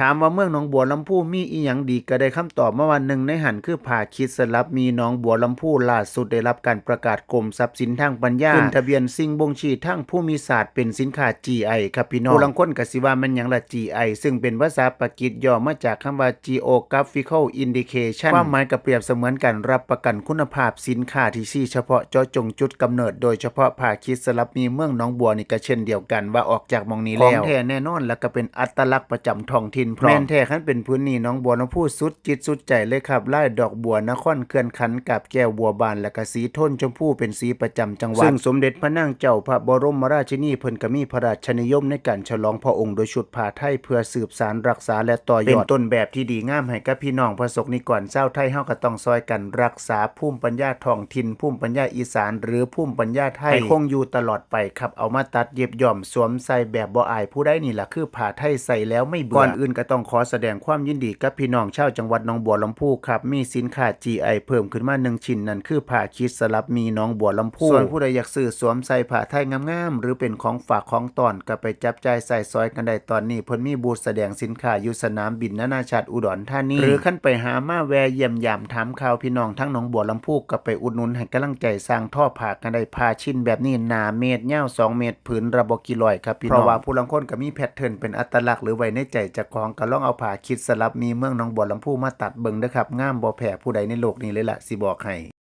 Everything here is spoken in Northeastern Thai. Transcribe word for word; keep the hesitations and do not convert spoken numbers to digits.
ถามว่าเมืองหนองบัวลำภูมีอีหยังดี ก็ได้คำตอบมาว่า หนึ่งในหั้นคือผ้าคริสต์สลับหมี่หนองบัวลำภู ล่าสุดได้รับการประกาศกรมทรัพย์สินทางปัญญา ขึ้นทะเบียนสิ่งบ่งชี้ทางภูมิศาสตร์เป็นสินค้า จี ไอ ครับพี่น้อง ผู้ลางคนก็สิว่าแม่นหยังล่ะ จี ไอ ซึ่งเป็นภาษาปากีสย่อมาจากคำว่า Geographical Indication ความหมายก็เปรียบเสมือนการรับประกันคุณภาพสินค้าที่ชี้เฉพาะเจาะจงจุดกำเนิด โดยเฉพาะผ้าคริสต์สลับหมี่เมืองหนองบัวนี่ก็เช่นเดียวกัน ว่าออกจากหม่องนี้แล้ว ของแท้แน่นอน และก็เป็นอัตลักษณ์ประจำท้องถิ่นพร้อม แม่นแท้ คันเป็นผืนนี้หนองบัวลำภูสุดจิตสุดใจเลยครับ ลายดอกบัวนครเขื่อนขัน กาบแก้วบัวบาน และก็สีโทนชมพูเป็นสีประจำจังหวัด ซึ่งสมเด็จพระนางเจ้าพระบรมราชินีเพิ่นก็มีพระราชนิยมในการฉลองพระองค์โดยชุดผ้าไทย เพื่อสืบสานรักษาและต่อยอด เป็นต้นแบบที่ดีงามให้กับพี่น้องประสบนิกรชาวไทย เฮาก็ต้องซอยกันรักษาภูมิปัญญาท้องถิ่น ภูมิปัญญาอีสาน หรือภูมิปัญญาไทย ให้คงอยู่ตลอดไปครับ เอามาตัดเย็บย้อมสวมใส่แบบบ่อายผู้ใดนี่ล่ะคือผ้าไทยใส่แล้วไม่เบื่อ ก่อนอื่นก็ต้องขอแสดงความยินดีกับพี่น้องชาวจังหวัดหนองบัวลำภูครับ มีสินค้า จี ไอ เพิ่มขึ้นมาหนึ่งชิ้น นั่นคือผ้าคริสต์สลับหมี่หนองบัวลำภู ส่วนผู้ใดอยากซื้อสวมใส่ผ้าไทยงามๆ หรือเป็นของฝากของต้อน ก็ไปจับจ่ายใช้สอยกันได้ ตอนนี้เพิ่นมีบูธแสดงสินค้าอยู่สนามบินนานาชาติอุดรธานี หรือคันไปหามาแวะเยี่ยมยามถามข่าวพี่น้องทั้งหนองบัวลำภู ก็ไปอุดหนุนให้กำลังใจช่างทอผ้ากันได้ ผ้าชิ้นแบบนี้หนาเมตร ยาวสองเมตร ผืนละบ่กี่ร้อยครับพี่น้อง เพราะว่าผู้ลางคนก็มีแพทเทิร์นเป็นอัตลักษณ์หรือไว้ในใจเจ้าของ ก็ลองเอาผ้าคริสต์สลับหมี่เมืองหนองบัวลำภูมาตัดเบิ่งเด้อครับ งามบ่แพ้ผู้ใดในโลกนี้เลยล่ะ สิบอกให้